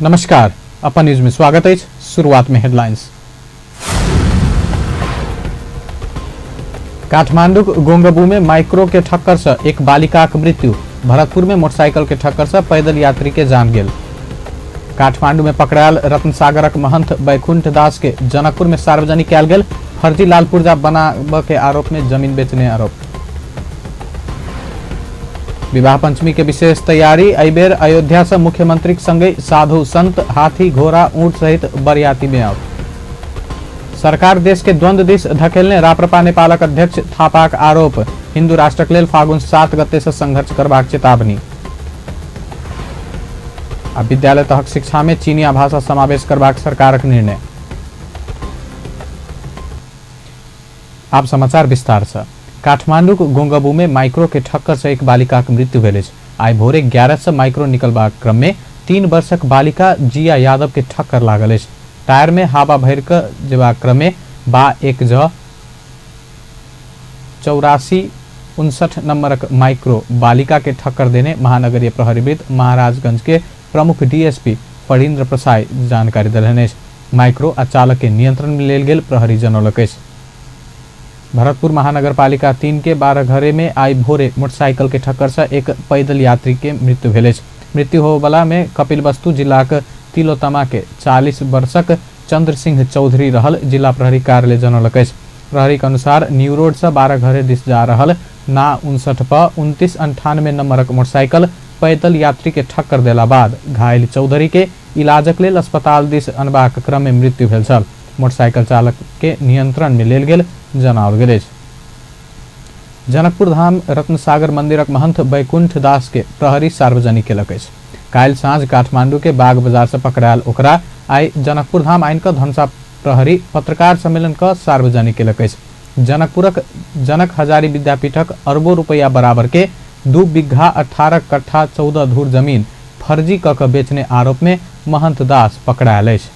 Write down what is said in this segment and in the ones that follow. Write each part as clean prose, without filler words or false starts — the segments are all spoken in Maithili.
नमस्कार, अपन न्यूज में स्वागत अछि। शुरुआत में हेडलाइंस। काठमांडूक गोंगबू में माइक्रो के ठक्कर से एक बालिकाक मृत्यु। भरतपुर में मोटरसाइकिल के ठक्कर से पैदल यात्री के जान गेल। काठमांडू में पकड़ायल रत्नसागरक महंत बैकुंठ दास के जनकपुर में सार्वजनिक कयल गेल फर्जी लाल पुर्जा बनाबऽ के आरोप में जमीन बेचने आरोप। विवाह पंचमी के विशेष तैयारी। एहि बेर अयोध्या से मुख्यमंत्री के संगे साधु संत हाथी घोड़ा ऊंट सहित बरियाती में आओ। सरकार देश के द्वंद्व दिस धकेलने राप्रपा नेपालक अध्यक्ष थापाक आरोप। हिंदू राष्ट्रक लेल फागुन 7 गते से संघर्ष करबाक चेतावनी। आ विद्यालय तहक शिक्षा में चीनिया भाषा समावेश करबाक सरकारक निर्णय। आब समाचार विस्तार से। काठमांडूक गोंगबू में माइक्रो के ठक्कर से एक बालिकाक मृत्यु भेल अछि। आइ भोरे 11 से माइक्रो निकलबाक क्रम में 3 वर्षक बालिका जिया यादव के ठक्कर लागल अछि। टायर में हवा भरि कऽ जेबाक क्रम में बा 1 ज 8459 नंबरक माइक्रो बालिका के ठक्कर देने महानगरीय प्रहरी वृत्त महाराजगंज के प्रमुख डीएसपी फणीन्द्र प्रसाई जानकारी देलनि अछि। माइक्रो आ चालक के नियंत्रण में लेल गेल प्रहरी जनौलक अछि। भरतपुर महानगरपालिका 3 के 12 घरे में आई भोरे मोटरसाइकिल के ठक्कर से एक पैदल यात्री के मृत्यु भेल अछि। मृत्यु होबला में कपिलवस्तु जिलाक तिलोत्तमा के 40 वर्षक चंद्र सिंह चौधरी रहल जिला प्रहरी कार्यालय जनौलक अछि। प्रहरी के अनुसार न्यू रोड से 12 घरे दिस जा रहल ना 59 प 2998 नंबरक मोटरसाइकिल पैदल यात्री के ठक्कर देला बाद घायल चौधरी के इलाजक लेल अस्पताल दिस अनबाक क्रम में मृत्यु भेल छल। मोटरसाइकिल चालक के नियंत्रण में लेल गेल जनाओल गेल अछि। जनकपुर धाम रत्नसागर मंदिरक महंत बैकुंठ दास के प्रहरी सार्वजनिक केलक अछि। काल्हि साँझ काठमांडू के बाग बाजार से पकड़ायल ओकरा आइ जनकपुर धाम आनि कऽ धनुषा प्रहरी पत्रकार सम्मेलन कऽ सार्वजनिक केलक अछि। जनकपुरक जनक हजारी विद्यापीठक अरबों रुपया बराबर के 2 बीघा 18 कट्ठा 14 धूर जमीन फर्जी कऽ कऽ बेचने आरोप में महंत दास पकड़ायल अछि।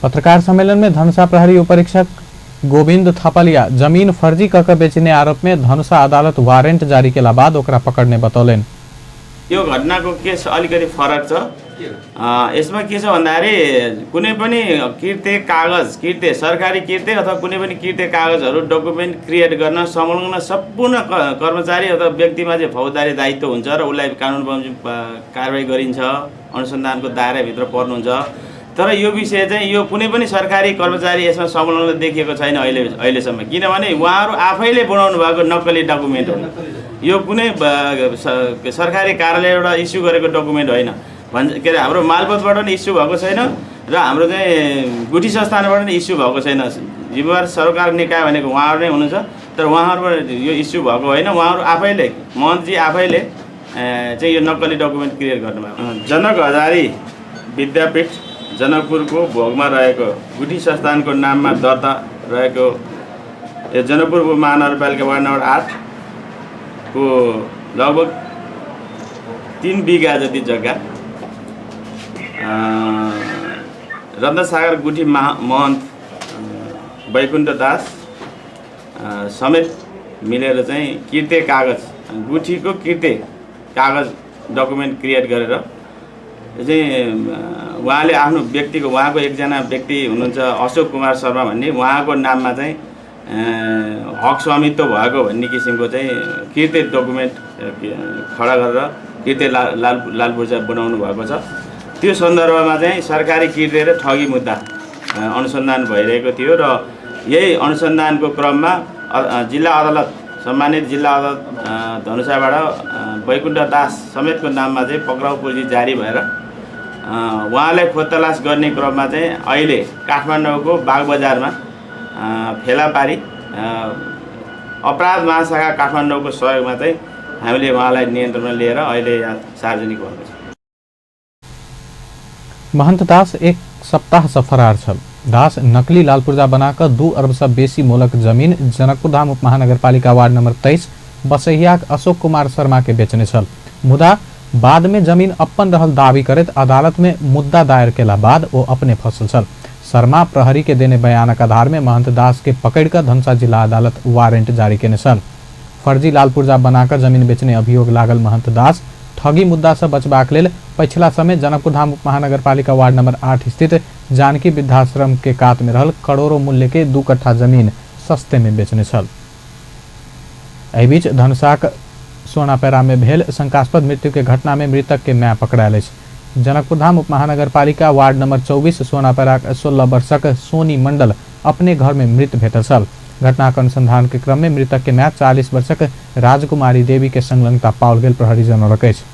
पत्रकार सम्मेलन में धनुषा प्रहरी उपरीक्षक गोविंद थपलिया जमीन फर्जी कऽ कऽ बेचने आरोप में धनुषा अदालत वारंट जारी केला बाद ओकरा पकड़ने बतौलनि। यो घटनाको केस अलिकति फरक छ। यसमा के छ भन्दाखेरि कुनै पनि कृत्य कागज, कृत्य सरकारी कृत्य अथवा कुनै पनि कृत्य कागजहरू डकुमेन्ट क्रिएट गर्न संलग्न सम्पूर्ण कर्मचारी अथवा व्यक्तिमा चाहिँ फौजदारी दायित्व हुन्छ र उसलाई कानुन बमोजिम कारवाही गरिन्छ, अनुसन्धानको दायराभित्र पर्नुहुन्छ। तर यो विषय चाहिँ यो कुनै पनि सरकारी कर्मचारी यसमा संलग्न देखिएको छैन अहिलेसम्म, किनभने उहाँहरू आफैले बनाउनु भएको नक्कली डकुमेन्ट हो। यो कुनै सरकारी कार्यालयबाट इस्यु गरेको डकुमेन्ट होइन। भन्छ के अरे हाम्रो मालपोतबाट पनि इस्यु भएको छैन र हाम्रो चाहिँ गुठी संस्थानबाट पनि इस्यु भएको छैन। जिम्मेवार सरकार निकाय भनेको उहाँहरू नै हुनुहुन्छ, तर उहाँहरूबाट यो इस्यु भएको होइन। उहाँहरू आफैले, महन्तजी आफैले चाहिँ यो नक्कली डकुमेन्ट क्रिएट गर्नुभएको। जनक हजारी विद्यापीठ जनकपुरको भोगमा रहेको गुठी संस्थानको नाममा दर्ता रहेको यो जनकपुर उपमहानगरपालिका वार्ड नम्बर 8 को लगभग 3 बिघा जति जग्गा रत्नसागर गुठी महन्त वैकुण्ठ दास समेत मिलेर चाहिँ कृत्य कागज, गुठीको कृत्य कागज डकुमेन्ट क्रिएट गरेर चाहिँ उहाँले आफ्नो व्यक्तिको, उहाँको एकजना व्यक्ति हुनुहुन्छ अशोक कुमार शर्मा भन्ने, उहाँको नाममा चाहिँ हक स्वामित्व भएको भन्ने किसिमको चाहिँ कृत्य डकुमेन्ट खडा गरेर कृत्य लाल पूर्जा बनाउनु भएको छ। त्यो सन्दर्भमा चाहिँ सरकारी कृत्य र ठगी मुद्दा अनुसन्धान भइरहेको थियो र यही अनुसन्धानको क्रममा जिल्ला अदालत, सम्मानित जिल्ला अदालत धनुषाबाट वैकुण्ठ दास समेतको नाममा चाहिँ पक्राउ पुर्जी जारी भएर उहाँलाई खोजतलास गर्ने क्रममा चाहिँ अहिले काठमाडौँको बागबजारमा फेला पारी अपराध महाशाखा काठमाडौँको सहयोगमा चाहिँ हामीले उहाँलाई नियन्त्रणमा लिएर अहिले यहाँ सार्वजनिक भएको छ। महन्त दास एक सप्ताह से फरार छल। दास नकली लाल पुर्जा बना कऽ 2 अरब से बेसी मोलक जमीन जनकपुर धाम उपमहानगरपालिका वार्ड नंबर 23 बसहियाक अशोक कुमार शर्मा के बेचने छल। मुदा बाद में जमीन अपन रहल दावी करैत अदालत में मुद्दा दायर केला बाद ओ अपने फसल छल। शर्मा प्रहरी के देने बयानक आधार में महंत दास के पकड़िकऽ धनुषा जिला अदालत वारंट जारी केने छल। फर्जी लाल पुर्जा बनाकर जमीन बेचने अभियोग लागल महंत दास ठगी मुद्दा से बचबाक लेल पछिला समय जनकपुरधाम उपमहानगरपालिका वार्ड नंबर 8 स्थित जानकी वृद्धाश्रम के कात में रहल करोड़ों मूल्य के 2 कट्ठा जमीन सस्ते में बेचने छल। एहि बीच धनुषाक सोनापेरा में भेल शंकास्पद मृत्यु के घटना में मृतक के my पकड़ायल अछि। जनकपुरधाम उपमहानगरपालिका वार्ड नंबर 24 सोनापेरा 16 वर्षक सोनी मंडल अपने घर में मृत भेटल छल। घटनाक अनुसंधान के क्रम में मृतक के my 40 वर्षक राजकुमारी देवी के संलग्नता पाओल गेल प्रहरी जनौलक अछि।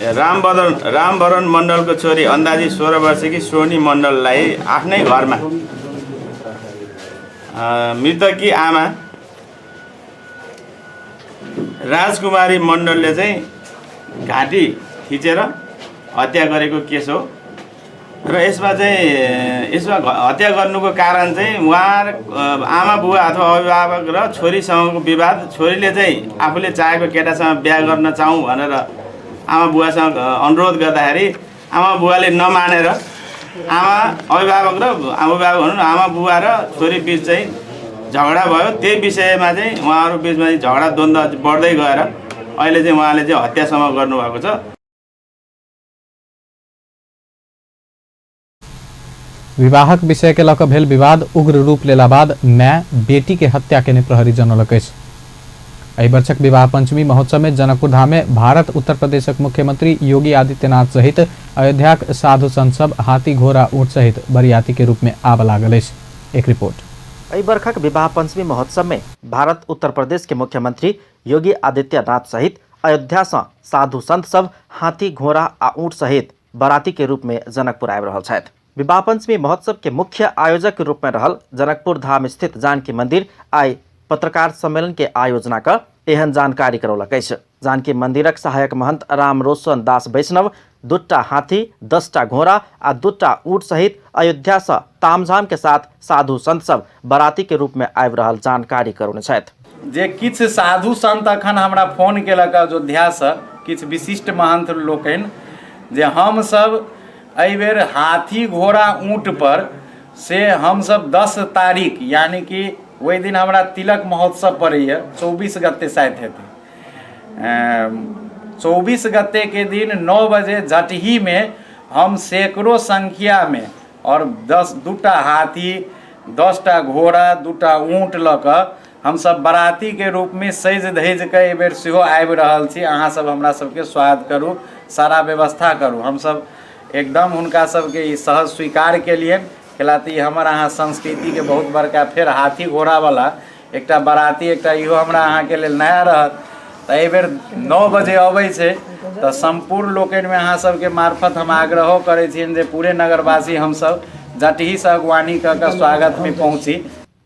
रामवरण मण्डलको छोरी अन्दाजी 16 वर्षकी सोनी मण्डललाई आफ्नै घरमा मृतककी आमा राजकुमारी मण्डलले चाहिँ घाँटी थिचेर हत्या गरेको केस हो र यसमा चाहिँ यसमा हत्या गर्नुको कारण चाहिँ उहाँ आमा बुवा अथवा अभिभावक र छोरीसँगको विवाद, छोरीले चाहिँ आफूले चाहेको केटासँग बिहा गर्न चाहौँ भनेर आमा बुवासँग अनुरोध गर्दाखेरि आमा बुवाले नमानेर आमा अभिभावक र अभिभावक भनौँ न आमा बुवा र छोरी बिच चाहिँ झगडा भयो। त्यही विषयमा चाहिँ उहाँहरू बिचमा चाहिँ झगडा द्वन्द्व बढ्दै गएर अहिले चाहिँ उहाँले चाहिँ हत्यासम्म गर्नुभएको छ। विवाहक विषय के लऽ कऽ भेल विवाद उग्र रूप लेला बाद my बेटी के हत्या केने प्रहरी जनौलक अछि। एहि वर्षक विवाह पंचमी महोत्सव में जनकपुरधाम में भारत उत्तर प्रदेशक मुख्यमंत्री योगी आदित्यनाथ सहित अयोध्याक साधु संत सब हाथी घोड़ा ऊँट सहित बरियाती के रूप में आबऽ लागल अछि। एक रिपोर्ट। एहि बरखक विवाह पंचमी महोत्सव में भारत उत्तर प्रदेश के मुख्यमंत्री योगी आदित्यनाथ सहित अयोध्या सँ साधु संत सब हाथी घोड़ा आ ऊँट सहित बराती के रूप में जनकपुर आबि रहल छथि। विवाह पंचमी महोत्सव के मुख्य आयोजक के रूप में रहल जनकपुर धाम स्थित जानकी मंदिर आइ पत्रकार सम्मेलन के आयोजना क एहन जानकारी करौलक अछि। जानकी मंदिरक सहायक महंत राम रोशन दास वैष्णव 2टा हाथी, 10टा घोड़ा आ 2टा ऊँट सहित अयोध्या सँ तामझाम के साथ साधु संत सब बराती के रूप में आबि रहल जानकारी करौने छथि। जे किछु साधु संत अखन हमरा फोन केलक अयोध्या सँ, किछु विशिष्ट महंत लोकनि, जे हमसब एहिबेर हाथी घोड़ा ऊँट पर से हमसब 10 तारीख यानी कि ओहि दिन हमरा तिलक महोत्सव पड़ैए, 24 गते शायद हेतै, 24 गते के दिन 9 बजे जटहीमे हम सैकड़ों संख्यामे और 2टा हाथी, 10टा घोड़ा, 2टा ऊँट लऽ कऽ हमसब बरातीके रूपमे सजि धजि कऽ एहिबेर सेहो आबि रहल छी। अहाँ सब हमरा सबके स्वागत करू, सारा व्यवस्था करू। हमसब एकदम हुनका सबके ई सहज स्वीकार केलियनि, कैला तऽ ई हमर अहाँ संस्कृतिके बहुत बड़का फेर हाथी घोड़ावला एकटा बराती एकटा इहो हमरा अहाँके लेल नया रहत। तऽ एहिबेर 9 बजे अबै छै तऽ सम्पूर्ण लोकनिमे अहाँ सबके मार्फत हम आग्रहो करै छियनि जे पूरे नगरवासी हमसब जटहीसँ अगुवानी कऽ कऽ स्वागतमे पहुँची।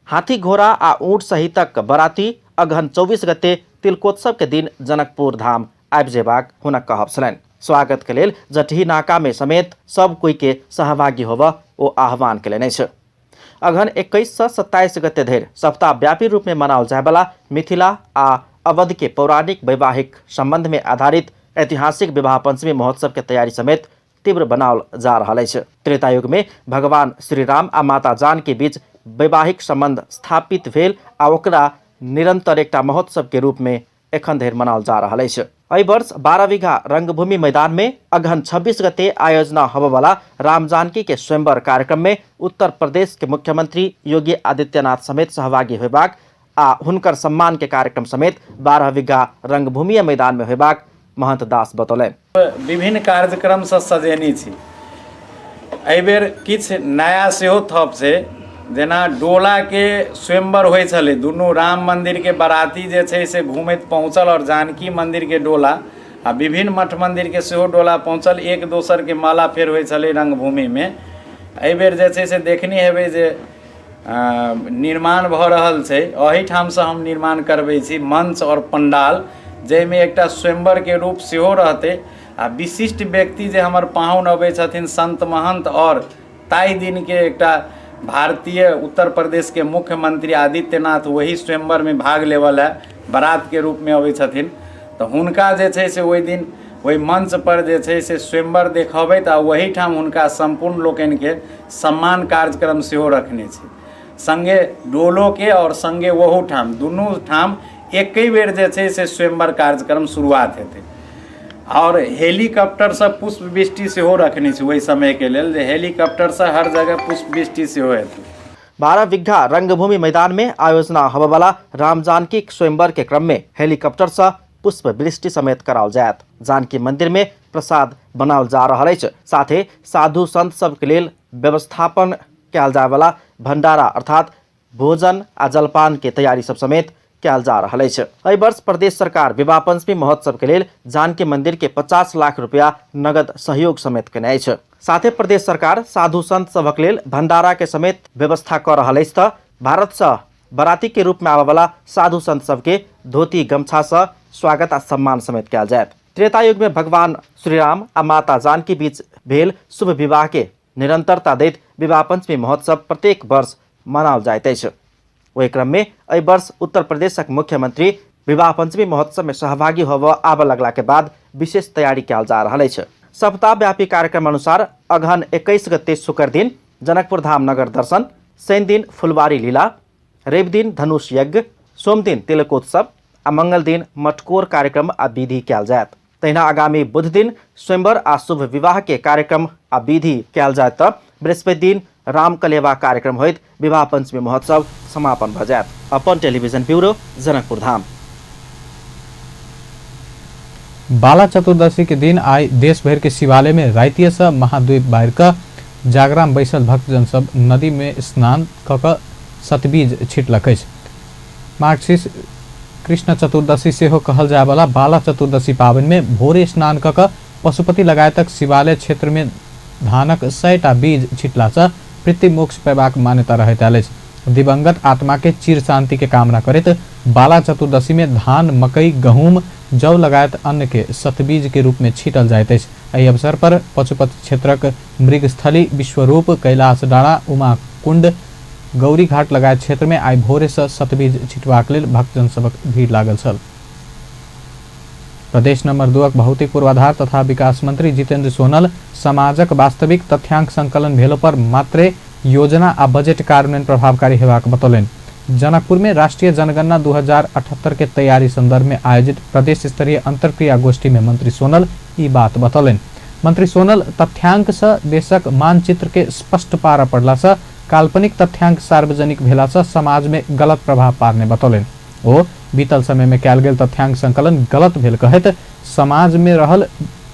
हाथी घोड़ा आ ऊँट सहितक बराती अगहन 24 गते तिलकोत्सव के दिन जनकपुर धाम आबि जेबाक हुनक कहब छलनि। स्वागत के लेल जटही नाका में समेत सब कोई के सहभागी होबऽ ओ आह्वान केलनि अछि। अगहन 21 सँ 27 गते धरि सप्ताहव्यापी रूप में मनाओल जायवला मिथिला आ अवध के पौराणिक वैवाहिक संबंध में आधारित ऐतिहासिक विवाह पंचमी महोत्सव के तैयारी समेत तीव्र बनाओल जा रहल अछि। त्रेतायुग में भगवान श्री राम आ माता जानकी बीच वैवाहिक संबंध स्थापित भेल आ ओकरा निरंतर एकटा महोत्सव के रूप में एखन धरि मनाओल जा रहल अछि। एहि वर्ष 12 बीघा रंगभूमि मैदान में अगहन 26 गते आयोजना होबयवला राम जानकी के स्वयंवर कार्यक्रम में उत्तर प्रदेश के मुख्यमंत्री योगी आदित्यनाथ समेत सहभागी होयबाक आ हुनकर सम्मान के कार्यक्रम समेत 12 बीघा रंगभूमि मैदान में होयबाक महंत दास बतौलनि। विभिन्न कार्यक्रम से सजेने छी। एहिबेर किछु नया सेहो थप छै, जेना डोलाके स्वयंवर होइ छलै, दुनू राम मन्दिरके बराती जे छै से घुमैत पहुँचल आओर जानकी मन्दिरके डोला आ विभिन्न मठ मन्दिरके सेहो डोला पहुँचल, एक दोसरके माला फेर होइ छलै रङ्गभूमिमे। एहिबेर जे छै से देखने हेबै जे निर्माण भऽ रहल छै, एहिठामसँ हम निर्माण करबै छी मञ्च आओर पण्डाल, जाहिमे एकटा स्वयंवरके रूप सेहो रहतै आ विशिष्ट व्यक्ति जे हमर पाहुन अबै छथिन संत महंत आओर ताहि दिनके एकटा भारतीय उत्तर प्रदेशके मुख्यमंत्री आदित्यनाथ वही स्वयंवरमे भाग लेबऽ लए बारातके रूपमे अबै छथिन, तऽ हुनका जे छै से ओहि दिन ओहि मंचपर जे छै से स्वयंवर देखबैत आ ओहीठाम हुनका सम्पूर्ण लोकनिके सम्मान कार्यक्रम सेहो रखने छै। सङ्गे डोलोके आओर सङ्गे ओहूठाम दुनू ठाम एके बेर जे छै से स्वयंवर कार्यक्रम शुरुआत हेतै। आओर हेलीकॉप्टरसँ पुष्पवृष्टि सेहो रखने छै ओहि समयके लेल, जे हेलीकॉप्टरसँ हर जगह पुष्पवृष्टि सेहो हेतै। 12 बीघा रंगभूमि मैदान में आयोजना होबयवला राम जानकी स्वयंवर के क्रम में हेलीकॉप्टर से पुष्प वृष्टि समेत कराओल जायत। जानकी मंदिर में प्रसाद बनाओल जा रहल अछि। साथे साधु संत सबके लेल व्यवस्थापन कयल जायवला भंडारा अर्थात भोजन आ जलपान के तैयारी सब समेत कयल जा रहल अछि। एहि वर्ष प्रदेश सरकार विवाह पंचमी महोत्सव के लेल जानकी मंदिर के 50 लाख रुपया नगद सहयोग समेत केने अछि। साथे प्रदेश सरकार साधु संत सभक लेल भंडारा के समेत व्यवस्था कऽ रहल अछि तऽ भारत सँ बराती के रूप में आबयवला साधु संत सबके धोती गमछा सँ स्वागत आ सम्मान समेत कयल जायत। त्रेता युग में भगवान श्रीराम आ माता जानकी बीच भेल शुभ विवाह के निरंतरता दैत विवाह पंचमी महोत्सव प्रत्येक वर्ष मनाओल जाइत अछि। ओहि क्रम में एहि वर्ष उत्तर प्रदेशक मुख्यमंत्री विवाह पंचमी महोत्सव में सहभागी होबय आबय लगला के बाद विशेष तैयारी कयल जा रहल अछि। सप्ताहव्यापी कार्यक्रम अनुसार अगहन 21 गते शुक्र दिन जनकपुर धाम नगर दर्शन, शनि दिन फुलवारी लीला, रवि दिन धनुष यज्ञ, सोम दिन तिलकोत्सव आ मंगल दिन मटकोर कार्यक्रम आ विधि कयल जायत। तहिना आगामी बुध दिन स्वयंवर आ शुभ विवाह के कार्यक्रम आ विधि कयल जायत तऽ बृहस्पति दिन रामकलेवा कार्यक्रम होइत विवाह पंचमी महोत्सव समापन भऽ जायत। अपन टेलीविजन ब्यूरो, जनकपुर धाम। बाला चतुर्दशी के दिन आइ देश भरि के शिवालय में रातिये से महाद्वीप बाहर कऽ जागराम बैसल भक्तजन सब नदी में स्नान कऽ कऽ सतबीज छिटलक अछि। मार्क्सिस्ट कृष्ण चतुर्दशी सेहो कहल जायवला बाला चतुर्दशी पाबनि में भोरे स्नान कऽ कऽ पशुपति लगायतक शिवालय क्षेत्र में धानक 100टा बीज छिटलासँ पितृमोक्ष पेबाक मान्यता रहैत आयल अछि। दिवंगत आत्मा के चिर शांति के कामना करैत बाला चतुर्दशी में धान, मकई, गहूम, जौ लगायत अन्न के सतबीज के रूप में छीटल जाइत अछि। एहि अवसर पर पशुपति क्षेत्रक मृगस्थली, विश्वरूप, कैलाश डाँडा, उमा कुंड, गौरी घाट लगायत क्षेत्र में आइ भोरे से सतबीज छिटबाक लेल भक्तजन सबक भीड़ लागल छल। प्रदेश नंबर 2 भौतिक पूर्वाधार तथा विकास मंत्री जितेंद्र सोनल समाजक वास्तविक तथ्यांक संकलन भेलो पर मात्रे योजना आ बजट कार्यान्वयन प्रभावकारी हेबाक बतौलनि। जनकपुर में राष्ट्रीय जनगणना 2078 के तैयारी संदर्भ में आयोजित प्रदेश स्तरीय अंतर्क्रिया गोष्ठी में मंत्री सोनल ई बात बतौलनि। मंत्री सोनल तथ्यांक से देशक मानचित्र के स्पष्ट पार पड़ला से काल्पनिक तथ्यांक सार्वजनिक भेला से समाज में गलत प्रभाव पारने बतौलनि। ओ बीतल समय में कयल गेल तथ्यांक संकलन गलत भेल कहैत समाज में रहल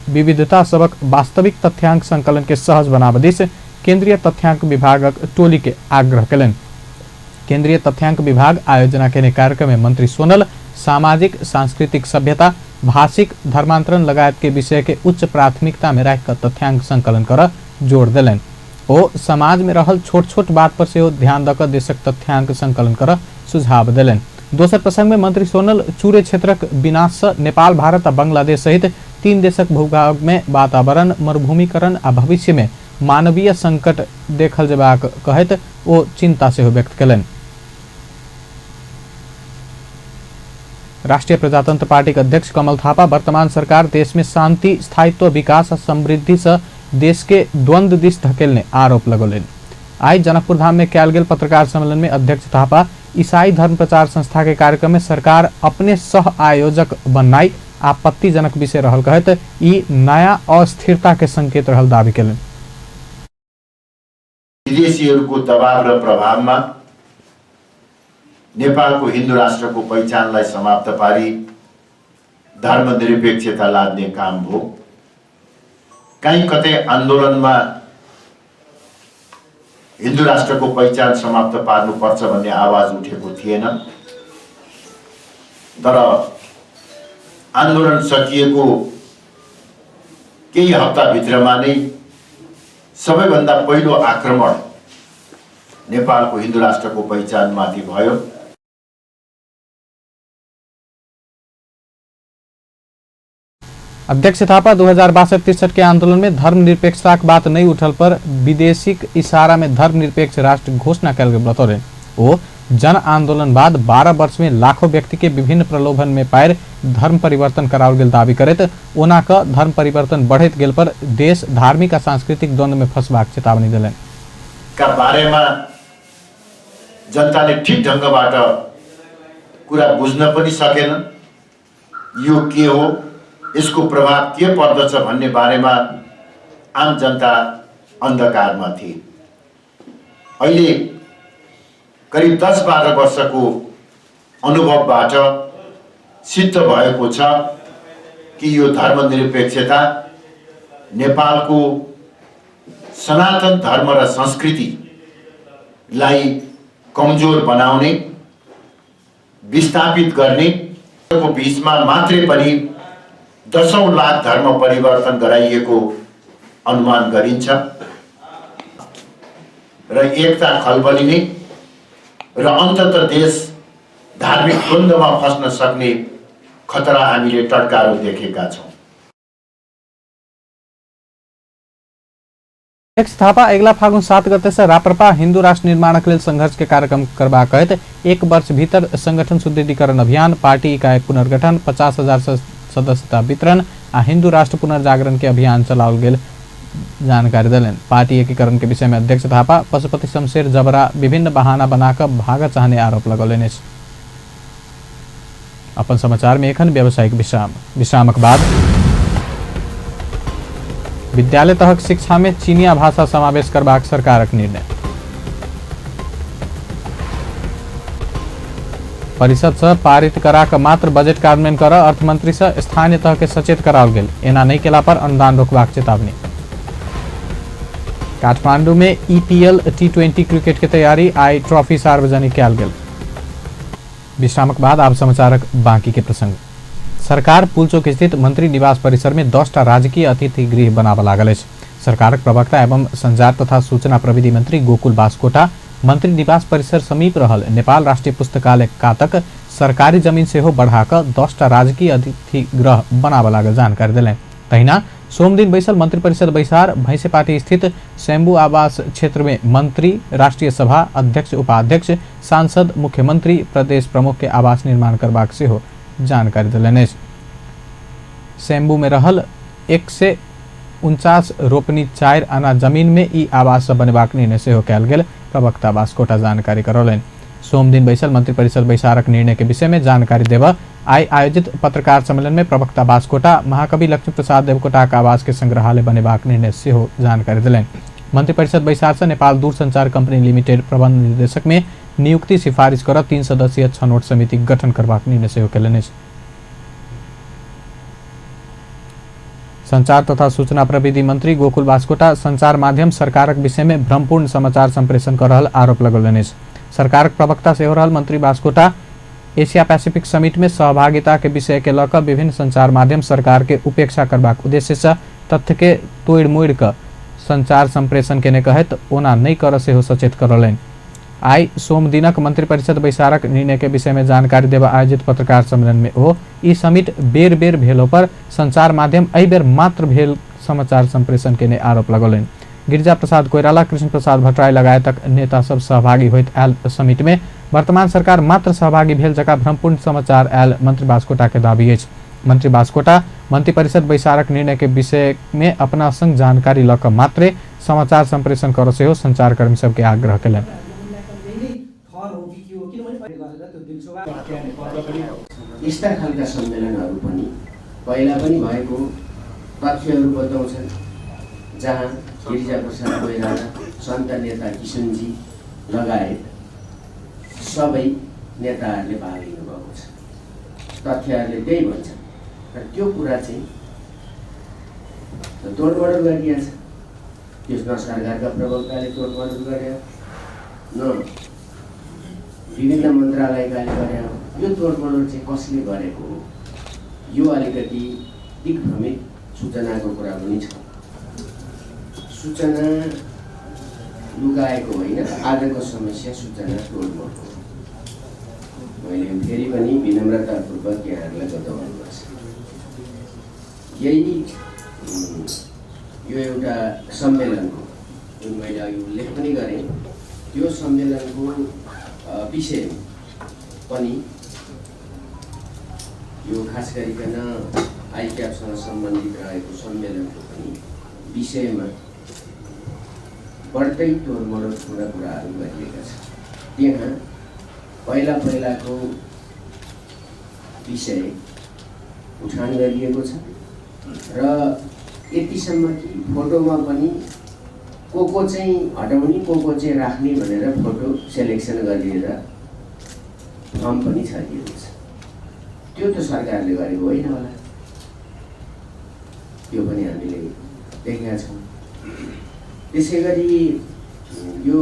विविधता सबक वास्तविक तथ्यांक संकलन के सहज बनाबऽ दिस केंद्रीय तथ्यांक विभागक टोली के आग्रह कयलनि। केंद्रीय तथ्यांक विभाग आयोजना केने कार्यक्रम में मंत्री सोनल सामाजिक, सांस्कृतिक सभ्यता, भाषिक धर्मांतरण लगायत के विषय के उच्च प्राथमिकता में राखि कऽ तथ्यांक संकलन करऽ जोर देलनि। ओ समाज में रहल छोट छोट बात पर सेहो ध्यान दऽ कऽ देशक तथ्यांक संकलन करऽ सुझाव देलनि। दोसर प्रसंग में मंत्री सोनल चूरे क्षेत्रक विनाश से नेपाल, भारत आ बांग्लादेश सहित 3 देशक भूभाग में वातावरण मरुभूमिकरण आ भविष्य में मानवीय संकट देखल जेबाक कहैत ओ चिंता सेहो व्यक्त कयलनि। राष्ट्रीय प्रजातंत्र पार्टी के अध्यक्ष कमल थापा वर्तमान सरकार देश में शांति, स्थायित्व, विकास आ समृद्धि से देश के द्वंद्व दिस धकेलने आरोप लगौलनि। आइ जनकपुर धाम में कयल गेल पत्रकार सम्मेलन में अध्यक्ष थापा ईसाई धर्म प्रचार संस्था के कार्यक्रम में सरकार अपने सह आयोजक बननाइ आपत्तिजनक विषय रहल कहैत ई नया अस्थिरता के संकेत रहल दावी कयलनि। विदेशीहरूको दबाव र प्रभावमा नेपालको हिन्दू राष्ट्रको पहिचानलाई समाप्त पारी धर्मनिरपेक्षता लाद्ने काम भयो। कहीँ कतै आन्दोलनमा हिन्दू राष्ट्रको पहिचान समाप्त पार्नुपर्छ भन्ने आवाज उठेको थिएन, तर आन्दोलन सकिएको केही हप्ताभित्रमा नै सबैभन्दा पहिलो आक्रमण नेपालको हिन्दू राष्ट्रको पहिचानमाथि भयो। अध्यक्ष थापा 2062-63 के आंदोलन में धर्मनिरपेक्षता के बात नहीं उठल पर विदेशी इशारा में धर्मनिरपेक्ष राष्ट्र घोषणा कयल गेल बतौलनि। ओ जन आंदोलन बाद 12 वर्ष में लाखों व्यक्ति के विभिन्न प्रलोभन में पारि धर्म परिवर्तन कराओल गेल दावी करैत ओना क धर्म परिवर्तन बढ़ैत गेल पर देश धार्मिक आ सांस्कृतिक द्वंद्व में फंसबाक चेतावनी देलनि। का बारेमा जनताले ठिक ढङ्गबाट कुरा बुझ्न पनि सकेनन्। यो के हो, यसको प्रभाव के पर्दछ भन्ने बारेमा आम जनता अन्धकारमा थिए। अहिले करिब 10-12 वर्षको अनुभवबाट सिद्ध भएको छ कि यो धर्मनिरपेक्षता नेपालको सनातन धर्म र संस्कृतिलाई कमजोर बनाउने, विस्थापित गर्ने को बीचमा मात्रै पनि 10 लाख धर्म परिवर्तन गराइएको अनुमान गरिन्छ र एकता खलबलिने र अन्तत देश धार्मिक द्वन्द्वमा फस्न सक्ने खतरा हामीले टटकारो देखेका छौँ। अध्यक्ष थापा अगिला फागुन 7 गते से राप्रपा हिंदू राष्ट्र निर्माणक लेल संघर्ष के कार्यक्रम करबाक कहैत 1 वर्ष भीतर संगठन सुदृढ़ीकरण अभियान, पार्टी इकाई पुनर्गठन, 50,000 सदस्यता वितरण आ हिंदू राष्ट्र पुनर्जागरण के अभियान चलाओल गेल जानकारी देलनि। पार्टी एकीकरण के विषय में अध्यक्ष थापा पशुपति शमशेर जबरा विभिन्न बहाना बनाकर भागऽ चाहने आरोप लगौलनि अछि। अपन समाचार में एखन व्यावसायिक विश्राम। विश्रामक बाद विद्यालय तहक शिक्षा में चीनिया भाषा समावेश करबाक सरकारक निर्णय। परिषद से पारित करा कऽ मात्र बजट कार्यान्वयन कर अर्थमंत्री से स्थानीय तह के सचेत कराओल गेल। एना नहि केला पर अनुदान रोकबाक चेतावनी। काठमांडू में ईपीएल T20 cricket के तैयारी, आई ट्रॉफी सार्वजनिक कयल गेल। विश्रामक बाद आब समाचारक बाकी के प्रसंग। सरकार पुलचोक स्थित मंत्री निवास परिसर में 10टा राजकीय अतिथि गृह बनाबऽ लागल अछि। सरकारक प्रवक्ता एवं संचार तथा सूचना प्रविधि मंत्री गोकुल बास्कोटा मंत्री निवास परिसर समीप रहल नेपाल राष्ट्रीय पुस्तकालय कातक सरकारी जमीन सेहो बढ़ा कऽ 10टा राजकीय अतिथि गृह बनाबऽ लागल जानकारी देलनि। तहिना सोमदिन बैसल मंत्रिपरिषद बैसार भैंसेपाटी स्थित शैम्बू आवास क्षेत्र में मंत्री, राष्ट्रीय सभा अध्यक्ष, उपाध्यक्ष, सांसद, मुख्यमंत्री, प्रदेश प्रमुख के आवास निर्माण करबाक सेहो जानकारी देलनि अछि। शैम्बू में रहल 149 रोपनी 4 आना जमीन में ई आवास बनेबाक निर्णय सेहो कयल गेल प्रवक्ता बास्कोटा जानकारी करौलनि। सोमदिन बैसल मंत्रिपरिषद बैसारक निर्णय के विषय में जानकारी देबऽ आई आयोजित पत्रकार सम्मेलन में प्रवक्ता बास्कोटा महाकवि लक्ष्मी प्रसाद देवकोटाक आवास के संग्रहालय बनेबाक निर्णय सेहो जानकारी देलनि। मंत्रिपरिषद बैसार से नेपाल दूरसंचार कंपनी लिमिटेड प्रबंध निदेशक में नियुक्ति सिफारिश कर 3 सदस्यीय छनौट समिति गठन करबाक निर्णय सेहो कयलनि अछि। संचार तथा सूचना प्रविधि मंत्री गोकुल बास्कोटा संचार माध्यम सरकारक विषय में भ्रमपूर्ण समाचार संप्रेषण कर रहल आरोप लगौलनि अछि। सरकारक प्रवक्ता सेहो रहल मंत्री बास्कोटा एशिया पैसिफिक समिट में सहभागिता के विषय के लऽ कऽ विभिन्न संचार माध्यम सरकार के उपेक्षा करबाक उद्देश्य से तथ्य के तोड़ि मोड़ि कऽ संचार संप्रेषण केने कहैत ओना नहि करऽ सेहो सचेत करौलनि। आई सोमदिनक मंत्रिपरिषद बैसारक निर्णय के विषय में जानकारी देबऽ आयोजित पत्रकार सम्मेलन में ओ ई समिट बेर बेर भेलो पर संचार माध्यम एहि बेर मात्र भेल समाचार संप्रेषण केने आरोप लगौलनि। गिरिजा प्रसाद कोइराला, कृष्ण प्रसाद भट्टराई लगायतक नेता सब सहभागी होइत आयल समिट में वर्तमान सरकार मात्र सहभागी भेल जकाँ भ्रमपूर्ण समाचार आयल मंत्री बास्कोटा के दावी अछि। मंत्री बास्कोटा मंत्रिपरिषद बैसारक निर्णय के विषय में अपना संग जानकारी लऽ कऽ मात्रे समाचार संप्रेषण करऽ सेहो संचारकर्मी सबके आग्रह कयलनि। यस्ता खालका सम्मेलनहरू पनि पहिला पनि भएको तथ्यहरू बताउँछन्, जहाँ गिरिजा प्रसाद कोइराला, सन्त नेता किशनजी लगायत सबै नेताहरूले भाग लिनुभएको छ। तथ्यहरूले त्यही भन्छन् र त्यो कुरा चाहिँ तोडमोड गरिएको छ। त्यसमा सरकारका प्रवक्ताले तोडमोड गरे, न विभिन्न मन्त्रालयकाले गरे। यो तोडमोड चाहिँ कसले गरेको हो? यो अलिकति दिग्भ्रमित सूचनाको कुरा पनि छ। सूचना लुकाएको होइन, आजको समस्या सूचना तोडमोड हो। मैले फेरि पनि विनम्रतापूर्वक यहाँहरूलाई बताउनुपर्छ। यही यो एउटा सम्मेलनको जुन मैले अघि उल्लेख पनि गरेँ, त्यो सम्मेलनको विषय पनि यो खास गरिकन आइक्यापसँग सम्बन्धित रहेको सम्मेलनको पनि विषयमा बढ्दै तोडमरोडपूर्ण कुराहरू गरिएका छन्। त्यहाँ पहिला पहिलाको विषय उठान गरिएको छ र यतिसम्म कि फोटोमा पनि को को चाहिँ हटाउने को को चाहिँ राख्ने भनेर फोटो सेलेक्सन गरिएर फर्म पनि छरिएको छ। त्यो त सरकारले गरेको होइन होला, त्यो पनि हामीले देखेका छौँ। त्यसै गरी यो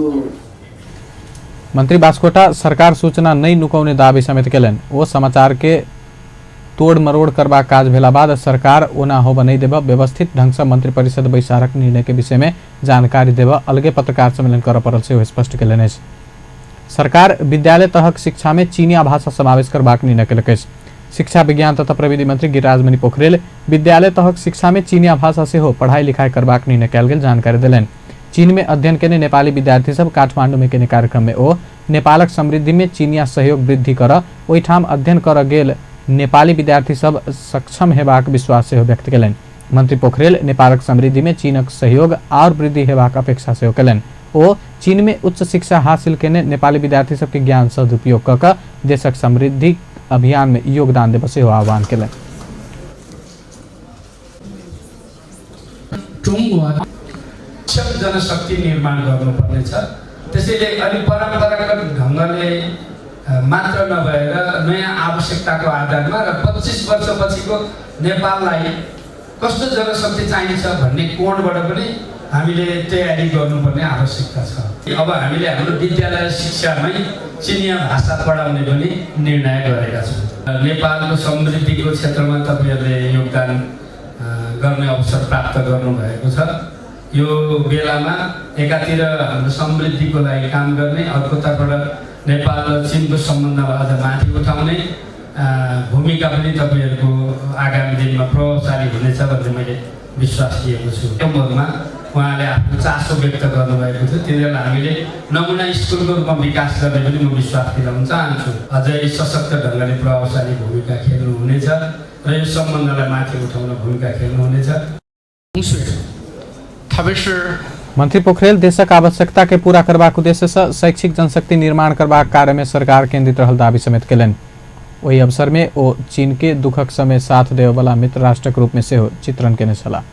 मंत्री बास्कोटा सरकार सूचना नहि नुकौने दावी समेत केलनि। ओ समाचार के तोड़ मरोड़ करबाक काज भेला बाद सरकार ओना होबऽ नहि देबऽ, व्यवस्थित ढंग से मंत्रिपरिषद बैसारक निर्णय के विषय में जानकारी देबऽ अलगे पत्रकार सम्मेलन करऽ पड़ल सेहो स्पष्ट केलनि अछि। सरकार विद्यालय तहक शिक्षा में चीनिया भाषा समावेश करबाक निर्णय केलक अछि। शिक्षा विज्ञान तथा प्रविधि मंत्री गिरिराजमणि पोखरेल विद्यालय तहक शिक्षा में चीनिया भाषा सेहो पढ़ाई लिखाई करबाक निर्णय कयल गेल जानकारी देलनि। चीन में अध्ययन केने नेपाली विद्यार्थी सब काठमांडू में केने कार्यक्रम में ओ नेपालक समृद्धि में चीनिया सहयोग वृद्धि कर ओहिठाम अध्ययन कर गेल नेपाली विद्यार्थी सब सक्षम हेबाक विश्वास सेहो व्यक्त केलनि। मंत्री पोखरेल नेपालक समृद्धि में चीनक सहयोग और वृद्धि हेबाक अपेक्षा सेहो केलनि। ओ चीन में उच्च शिक्षा हासिल केने नेपाली विद्यार्थी सबके ज्ञान सदुपयोग कऽ कऽ देशक समृद्धि अभियान में योगदान देबऽ सेहो आह्वान केलनि। जनशक्ति निर्माण गर्नुपर्नेछ। त्यसैले अलि परम्परागत ढङ्गले मात्र नभएर नयाँ आवश्यकताको आधारमा र 25 वर्षपछिको नेपाललाई कस्तो जनशक्ति चाहिन्छ भन्ने कोणबाट पनि हामीले तयारी गर्नुपर्ने आवश्यकता छ। अब हामीले हाम्रो विद्यालय शिक्षामै चिनिया भाषा पढाउने पनि निर्णय गरेका छौँ। नेपालको समृद्धिको क्षेत्रमा तपाईँहरूले योगदान गर्ने अवसर प्राप्त गर्नुभएको छ। यो बेलामा एकातिर हाम्रो समृद्धिको लागि काम गर्ने, अर्कोतर्फबाट नेपाल र चीनको सम्बन्धलाई अझ माथि उठाउने भूमिका पनि तपाईँहरूको आगामी दिनमा प्रभावशाली हुनेछ भन्ने मैले विश्वास लिएको छु। उहाँले आफ्नो चासो व्यक्त गर्नुभएको थियो, तिनीहरूलाई हामीले नमुना स्कुलको रूपमा विकास गर्ने पनि म विश्वास दिलाउन चाहन्छु। अझै सशक्त ढङ्गले प्रभावशाली भूमिका खेल्नुहुनेछ र यो सम्बन्धलाई माथि उठाउन भूमिका खेल्नुहुनेछ। मंत्री पोखरेल देशक आवश्यकता के पूरा करबाक उद्देश्य से शैक्षिक जनशक्ति निर्माण करबाक कार्य में सरकार केंद्रित रहल दावी समेत केलनि। ओहि अवसर में ओ चीन के दुखक समय साथ देबयवला मित्र राष्ट्रक रूप में सेहो चित्रण केने छलाह।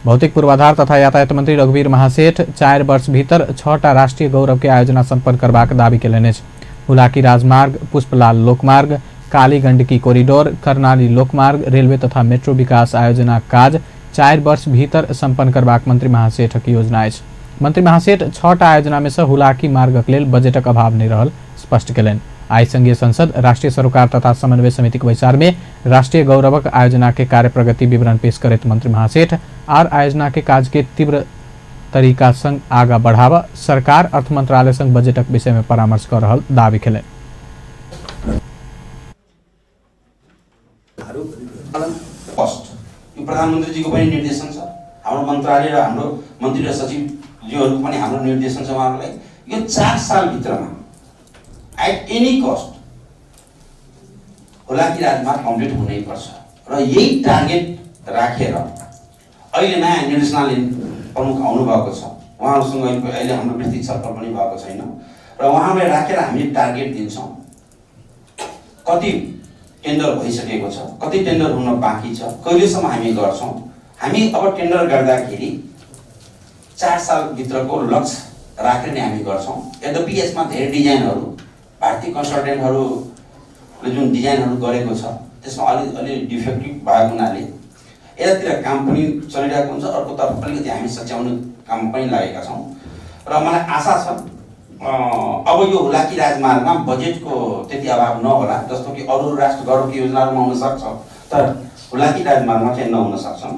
भौतिक पूर्वाधार तथा यातायात मंत्री रघुवीर महासेठ 4 वर्ष भीतर 6टा राष्ट्रीय गौरव के आयोजना सम्पन्न करबाक दावी केलनि अछि। हुलाकी राजमार्ग, पुष्पलाल लोकमार्ग, काली गंडकी कोरिडोर, कर्णाली लोकमार्ग, रेलवे तथा मेट्रो विकास आयोजना काज 4 वर्ष भीतर सम्पन्न करबाक मंत्री महासेठक योजना अछि। मंत्री महासेठ 6टा आयोजना में से हुलाकी मार्गक लेल बजटक अभाव नहि रहल स्पष्ट केलनि। आइ संघीय संसद राष्ट्रीय सरोकार तथा समन्वय समितिक बैसार में राष्ट्रीय गौरवक आयोजना के कार्य प्रगति विवरण पेश करैत मंत्री महासेठ आर आयोजना के काज के तीव्र तरीका संग आगा बढ़ावा सरकार अर्थ मंत्रालय संग बजटक विषय में परामर्श कर रहल दावी केलनि। प्रधानमन्त्रीजीको पनि निर्देशन छ, हाम्रो मन्त्रालय र हाम्रो मन्त्री र सचिवज्यूहरूको पनि हाम्रो निर्देशन छ उहाँहरूलाई। यो 4 सालभित्रमा एट एनी कस्ट हुलाकी राजमार्ग कम्प्लिट हुनैपर्छ र यही टार्गेट राखेर अहिले नयाँ निर्देशनालय प्रमुख आउनुभएको छ, उहाँहरूसँग अहिले हाम्रो विस्तृत छलफल पनि भएको छैन र उहाँहरूलाई राखेर हामी टार्गेट दिन्छौँ। कति टेन्डर भइसकेको छ, कति टेन्डर हुन बाँकी छ, कहिलेसम्म हामी गर्छौँ। हामी अब टेन्डर गर्दाखेरि 4 सालभित्रको लक्ष्य राखेर नै हामी गर्छौँ। यद्यपि यसमा धेरै डिजाइनहरू भारतीय कन्सल्टेन्टहरूले जुन डिजाइनहरू गरेको छ त्यसमा अलि डिफेक्टिभ भएको हुनाले यतातिर काम पनि चलिरहेको हुन्छ, अर्कोतर्फ अलिकति हामी सच्याउने काम पनि लागेका छौँ र मलाई आशा छ अब यो हुलाकी राजमार्गमा बजेटको त्यति अभाव नहोला जस्तो कि अरू राष्ट्र गौरवको योजनाहरूमा हुनसक्छ, तर हुलाकी राजमार्गमा चाहिँ नहुन सक्छन्।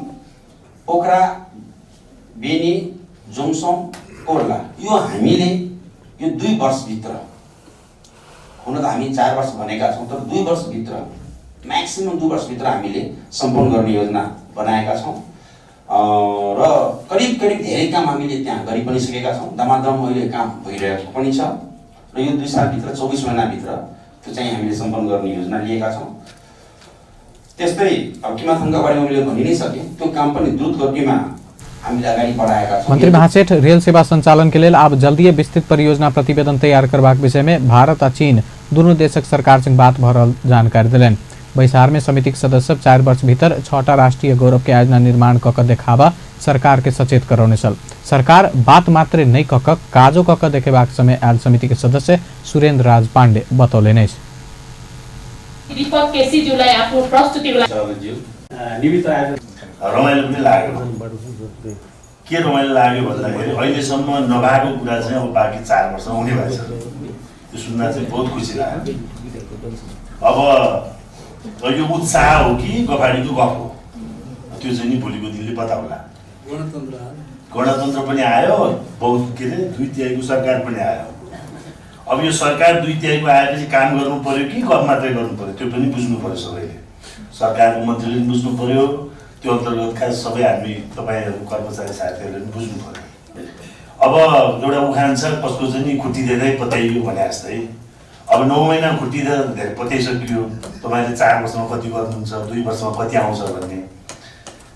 पोखरा, बेनी, जोमसोम, कोर्ला यो हामीले यो 2 वर्षभित्र, हुन त हामी 4 वर्ष भनेका छौँ तर 2 वर्षभित्र, म्याक्सिमम् 2 वर्षभित्र हामीले सम्पन्न गर्ने योजना बनाएका छौँ र करिब करिब धेरै काम हामीले त्यहाँ गरि पनि सकेका छौँ। दमादम अहिले काम भइरहेको पनि छ। र यो 2 सालभित्र 24 महिनाभित्र त्यो चाहिँ हामीले सम्पन्न गर्ने योजना लिएका छौँ। त्यस्तै अब किमाथाङका बारेमा मैले भनि नै सकेँ, त्यो काम पनि द्रुत गतिमा हामीले अगाडि बढाएका छौँ। मंत्री महासेठ रेल सेवा संचालन के लेल आब जल्दीए विस्तृत परियोजना प्रतिवेदन तैयार करबाक विषय में भारत आ चीन दुनू देशक सरकार संग बात भऽ रहल जानकारी देलनि। बैसार में समितिक सदस्य सब 4 वर्ष भीतर 6टा राष्ट्रीय गौरव के आयोजना निर्माण कऽ कऽ देखाबा सरकार के सचेत करौने छल। सरकार बात मात्रे नहि कऽ कऽ काजो कऽ कऽ देखेबाक समय आयल समिति के सदस्य सुरेंद्र राज पांडे बतौलनि अछि। दीपक केसीज्यूलाई आफ्नो प्रस्तुतिको रमाइलो पनि लाग्यो। के रमाइलो लाग्यो भन्दाखेरि अहिलेसम्म नभएको कुरा चाहिँ अब बाँकी 4 वर्ष हुने भएछ, त्यो सुन्दा चाहिँ बहुत खुसी लाग्यो। अब यो उत्साह हो कि गफाडीको गफ हो त्यो चाहिँ नि भोलिको दिनले बताउला। गणतन्त्र पनि आयो, बहुत के अरे 2/3 सरकार पनि आयो। अब यो सरकार 2/3 आएपछि काम गर्नु पर्यो कि गफ मात्रै गर्नु पर्यो त्यो पनि बुझ्नु पर्यो सबैले। सरकारको मन्त्रीले पनि बुझ्नु पर्यो, त्यो अन्तर्गतका सबै हामी तपाईँहरू कर्मचारी साथीहरूले पनि बुझ्नु पर्यो। अब एउटा उखान छ कसको चाहिँ नि खुट्टी दिँदै पत्याइयो भने जस्तै, अब 9 महिना खुट्टी दिँदा धेरै पत्याइसकियो, तपाईँले 4 वर्षमा कति गर्नुहुन्छ, 2 वर्षमा कति आउँछ भन्ने।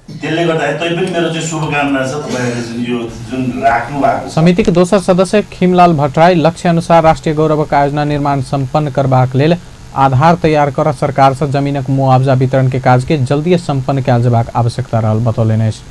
त्यसले गर्दाखेरि तैपनि मेरो चाहिँ शुभकामना छ तपाईँहरूले जुन यो जुन राख्नु भएको छ। समितिक दोसर सदस्य खिमलाल भट्टराई लक्ष्य अनुसार राष्ट्रिय गौरवक आयोजना निर्माण सम्पन्न करबाक लेल आधार तैयार कर सरकार से जमीनक मुआवजा वितरण के काज के जल्दी सम्पन्न कयल जेबाक आवश्यकता रहल बतौलनि अछि।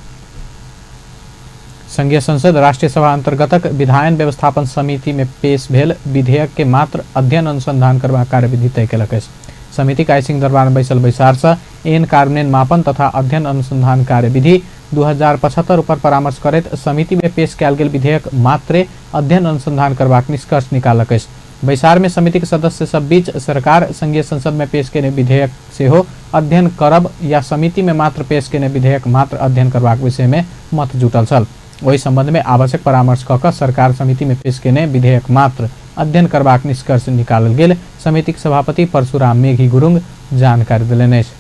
संघीय संसद राष्ट्रीय सभा अंतर्गतक विधायन व्यवस्थापन समिति में पेश भेल विधेयक के मात्र अध्ययन अनुसंधान करबाक कार्यविधि तय केलक अछि। समिति आइ दरबार में बैसल बैसार से एन कार्यान्वयन मापन तथा अध्ययन अनुसंधान कार्यविधि 2075 ऊपर परामर्श करैत समिति में पेश कयल गेल विधेयक मात्रे अध्ययन अनुसंधान करबाक निष्कर्ष निकालक अछि। बैसार में समिति के सदस्य सब बीच सरकार संघीय संसद में पेश केने विधेयक सेहो अध्ययन करब या समिति में मात्र पेश केने विधेयक मात्र अध्ययन करबाक विषय में मत जुटल छल। ओहि संबंध में आवश्यक परामर्श कऽ कऽ सरकार समिति में पेश केने विधेयक मात्र अध्ययन करबाक निष्कर्ष निकालल गेल समितिक सभापति परशुराम मेघी गुरुंग जानकारी देलनि अछि।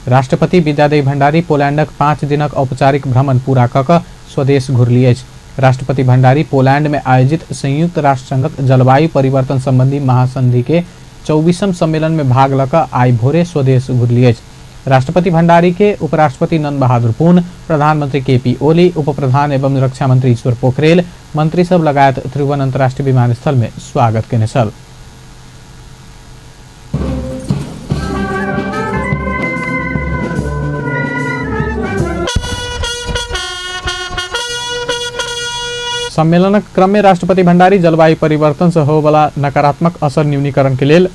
राष्ट्रपति विद्यादेवी भण्डारी पोलैंडक 5 दिनक औपचारिक भ्रमण पूरा कऽ कऽ स्वदेश घुरली अछि। राष्ट्रपति भण्डारी पोलैंड में आयोजित संयुक्त राष्ट्र संघक जलवायु परिवर्तन संबंधी महासंधि के 24म सम्मेलन में भाग लऽ कऽ आइ भोरे स्वदेश घुरली अछि। राष्ट्रपति भण्डारी के उपराष्ट्रपति नंद बहादुर पुन, प्रधानमंत्री केपी ओली, उप प्रधान एवं रक्षा मंत्री ईश्वर पोखरेल, मंत्री सब लगायत त्रिभुवन अंतर्राष्ट्रीय विमानस्थल में स्वागत केने छल। सम्मेलनक क्रम में राष्ट्रपति भण्डारी जलवायु परिवर्तन से होबला नकारात्मक असर न्यूनीकरण के लेल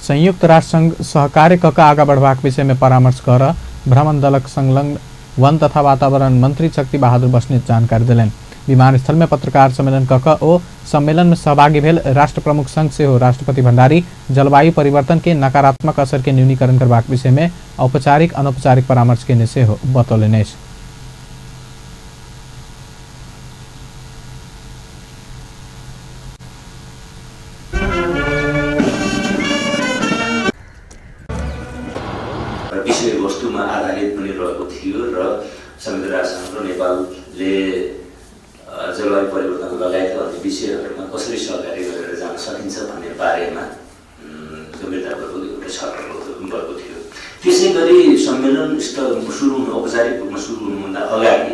संयुक्त राष्ट्र संघ सहकार्य कऽ कऽ आगाँ बढ़बाक विषय में परामर्श कर भ्रमण दलक संलग्न वन तथा वातावरण मंत्री शक्ति बहादुर बस्नेत जानकारी देलनि। विमानस्थल में पत्रकार सम्मेलन कऽ कऽ ओ सम्मेलन में सहभागी भेल राष्ट्र प्रमुख संघ सेहो राष्ट्रपति भण्डारी जलवायु परिवर्तन के नकारात्मक असर के न्यूनीकरण करबाक विषय में औपचारिक अनौपचारिक परामर्श केने सेहो बतौलनि अछि। विषयवस्तुमा आधारित पनि रहेको थियो र संयुक्त राष्ट्रसङ्घ र नेपालले जलवायु परिवर्तन लगायत अन्य विषयहरूमा कसरी सहकार्य गरेर जान सकिन्छ भन्ने बारेमा गम्भीरतापूर्वक एउटा छलफल भएको थियो। त्यसै गरी सम्मेलन स्थल सुरु हुनु औपचारिक रूपमा सुरु हुनुभन्दा अगाडि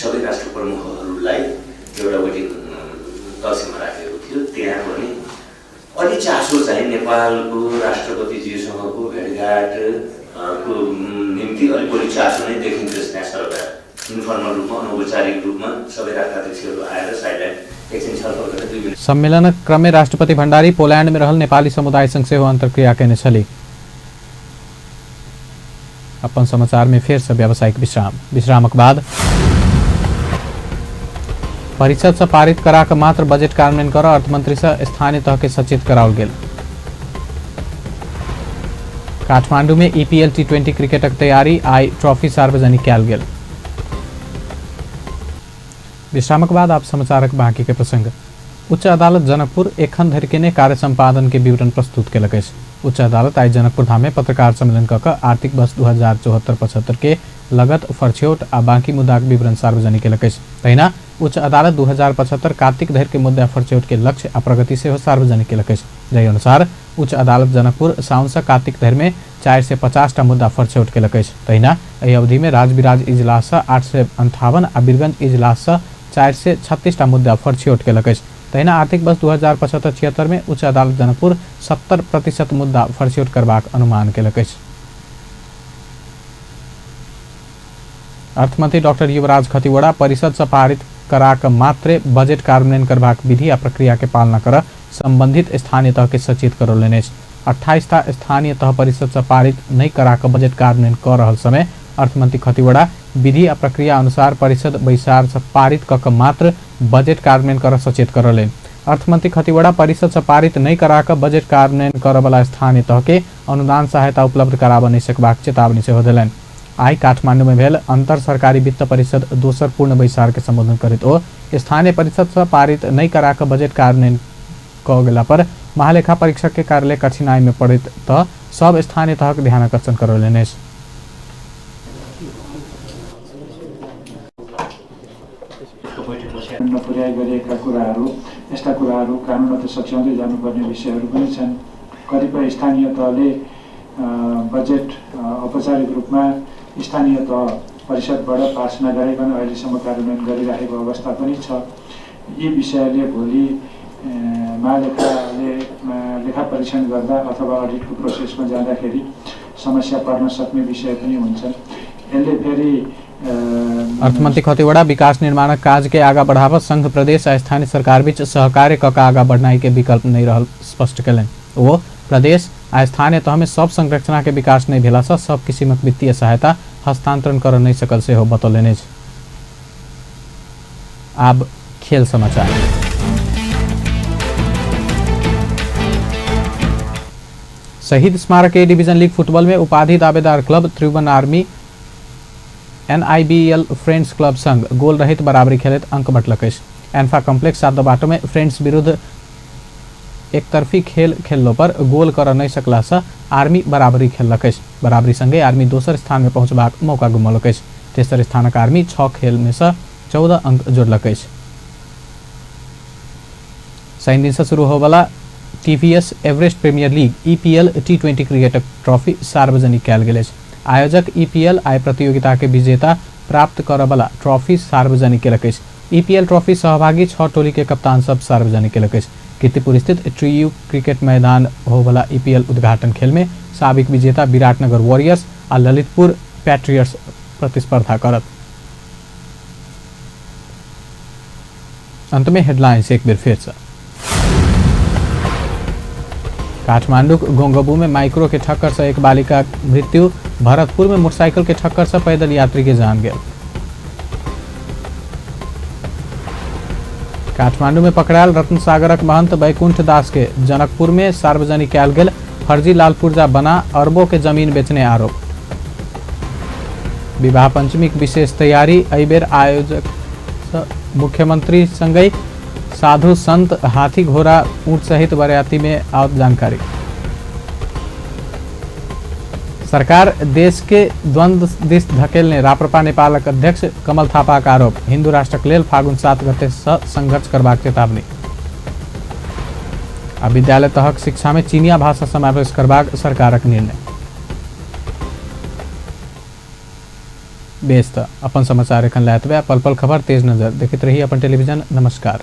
सबै राष्ट्र प्रमुखहरूलाई एउटा वेटिङ कक्षमा राखेको थियो। त्यहाँ पनि अलि चासो चाहिँ नेपालको राष्ट्रपतिज्यूसँगको भेटघाट को निम्ति अलिक बढी चासो नै देखिन्थ्यो। त्यहाँ सरकार इन्फर्मल रूपमा अनौपचारिक रूपमा सबै राष्ट्राध्यक्षहरू आएर साइडलाइन एकछिन छलफल गरेर 2 मिनट। सम्मेलनक क्रम में राष्ट्रपति भण्डारी पोलैंड में रहल नेपाली समुदाय संग सेहो अंतर्क्रिया केने छली। अपन समाचार में फेर से व्यावसायिक विश्राम। विश्रामक बाद परिषद से पारित करा के मात्र बजट कार्यान्वयन कर अर्थमंत्री से स्थानीय तह के सचेत कराओल गेल। काठमांडू में ईपीएल टी20 क्रिकेटक तैयारी आई ट्रॉफी सार्वजनिक कयल गेल। विश्रामक बाद आप समाचारक बाकी के प्रसंग। उच्च अदालत जनकपुर एखन धरि केने कार्य संपादन के विवरण प्रस्तुत केलक अछि। उच्च अदालत आइ जनकपुर धाम में पत्रकार सम्मेलन कऽ कऽ आर्थिक वर्ष 2074-75 के लगत फरछ्यौट आ बाँकी मुद्दाक विवरण सार्वजनिक केलक अछि। तहिना उच्च अदालत 2075 कार्तिक धरि के मुद्दा फरछ्यौट के लक्ष्य आ प्रगति सेहो सार्वजनिक केलक अछि। जाहि अनुसार उच्च अदालत जनकपुर साउन सँ कार्तिक धरि में 450 टा मुद्दा फरछ्यौट केलक अछि। तहिना एहि अवधि में राजविराज इजलास 858 आ वीरगंज इजलास 436 टा मुद्दा फरछ्यौट केलक अछि। तहिना आर्थिक वर्ष 2075-76 में उच्च अदालत जनकपुर 70% मुद्दा फरछ्यौट करबाक अनुमान केलक अछि। अर्थमंत्री डॉक्टर युवराज खतिवड़ा परिषद से पारित कराक मात्रे बजट कार्यान्वयन करबाक विधि आ प्रक्रिया के पालना कर संबंधित स्थानीय तह के सचेत करौलनि अछि। 28 टा स्थानीय तह परिषद से पारित नहि कराक बजट कार्यान्वयन कऽ रहल समय अर्थमंत्री खतिवड़ा विधि आ प्रक्रिया अनुसार परिषद बैसार से पारित कऽ मात्र बजट कार्यान्वयन कर सचेत करौलनि। अर्थमंत्री खतिवड़ा परिषद से पारित नहि कराक बजट कार्यान्वयन करऽवला स्थानीय तह के अनुदान सहायता उपलब्ध कराबऽ नहि सकबाक चेतावनी सेहो देलनि। आइ काठमांडू में भेल अंतर सरकारी वित्त परिषद दोसर पूर्ण बैसार के संबोधन करैत ओ स्थानीय परिषद से पारित नहि कराक बजट कार्यान्वयन कऽ गेला पर महालेखा परीक्षक के कार्यालय कठिनाई में पड़ैत तऽ सब स्थानीय तहक ध्यान आकर्षण करौलनि अछि। नपुर्याइ गरिएका कुराहरू, यस्ता कुराहरू कानुन त सच्याउँदै जानुपर्ने विषयहरू पनि छन्। कतिपय स्थानीय तहले बजेट औपचारिक रूपमा स्थानीय तह परिषदबाट पास नगराइकन अहिलेसम्म कार्यान्वयन गरिराखेको अवस्था पनि छ। यी विषयले भोलि महालेखाले लेखा परीक्षण गर्दा अथवा अडिटको प्रोसेसमा जाँदाखेरि समस्या पर्न सक्ने विषय पनि हुन्छन्। यसले फेरि अर्थमंत्री खतिवड़ा विकास निर्माणक काज के आगा बढ़ाबऽ संघ प्रदेश आ स्थानीय सरकार बीच सहकार्य कऽ के आगा बढ़नाइ के विकल्प नहि रहल स्पष्ट कयलनि। ओ प्रदेश आ स्थानीय तह में सब संरचना के विकास नहि भेला सँ सब किसिमक वित्तीय सहायता हस्तांतरण करऽ नहि सकल सेहो बतौलनि अछि। आब खेल समाचार। शहीद स्मारक ए डिवीजन लीग फुटबॉल में उपाधि दावेदार club Tribhuvan army NIBL friends club संग गोल रहित बराबरी खेलैत अंक बटलक अछि। एन्फा कॉम्प्लेक्स सात बाटो में फ्रेंड्स विरुद्ध एकतरफी खेल खेललो पर गोल कर नहि सकला सँ आर्मी बराबरी खेललक अछि। बराबरी संगे आर्मी दोसर स्थान में पहुंचबाक मौका गुमौलक अछि। तेसर स्थानक आर्मी 6 खेल में सँ 14 अंक जोड़लक अछि। शनि दिन से शुरू होवला TVS Everest premier league EPL T20 क्रिकेटक ट्रॉफी सार्वजनिक कयल गेल अछि। आयोजक ईपीएल आइ प्रतियोगिता के विजेता प्राप्त करऽवला ट्रॉफी सार्वजनिक केलक अछि। ईपीएल ट्रॉफी सहभागी 6 टोली के कप्तान सब सार्वजनिक केलक अछि। कीर्तिपुर स्थित ट्रीयू क्रिकेट मैदान होवला ईपीएल उद्घाटन खेल में साबिक विजेता विराटनगर वॉरियर्स आ ललितपुर पैट्रियट्स प्रतिस्पर्धा करत। अंत में हेडलाइंस एक बेर फिर से। काठमांडू गोंगबू में माइक्रो के ठक्कर से एक बालिका मृत्यु। भरतपुर में मोटरसाइकिल के ठक्कर से पैदल यात्री के जान गेल। काठमांडू में पकड़ायल रत्न सागरक महंत बैकुंठ दास के जनकपुर में सार्वजनिक कयल गेल फर्जी लाल पुर्जा बना अरबों के जमीन बेचने आरोप। विवाह पंचमी के विशेष तैयारी एहि बेर आयोजक मुख्यमंत्री संगहि साधु संत हाथी घोड़ा ऊंट सहित बरियाती में आओत जानकारी। सरकार देश के द्वंद्व दिस धकेलने राप्रपा नेपालक अध्यक्ष कमल थापाक आरोप। हिंदू राष्ट्रक लेल फागुन 7 गते संघर्ष करबाक चेतावनी। आ विद्यालय तहक शिक्षा में चीनिया भाषा समावेश करबाक सरकारक निर्णय। बेस त अपन समाचार एखन लए एतबे। पल पल खबर तेज नजर देखैत रही अपन टेलीविजन। नमस्कार।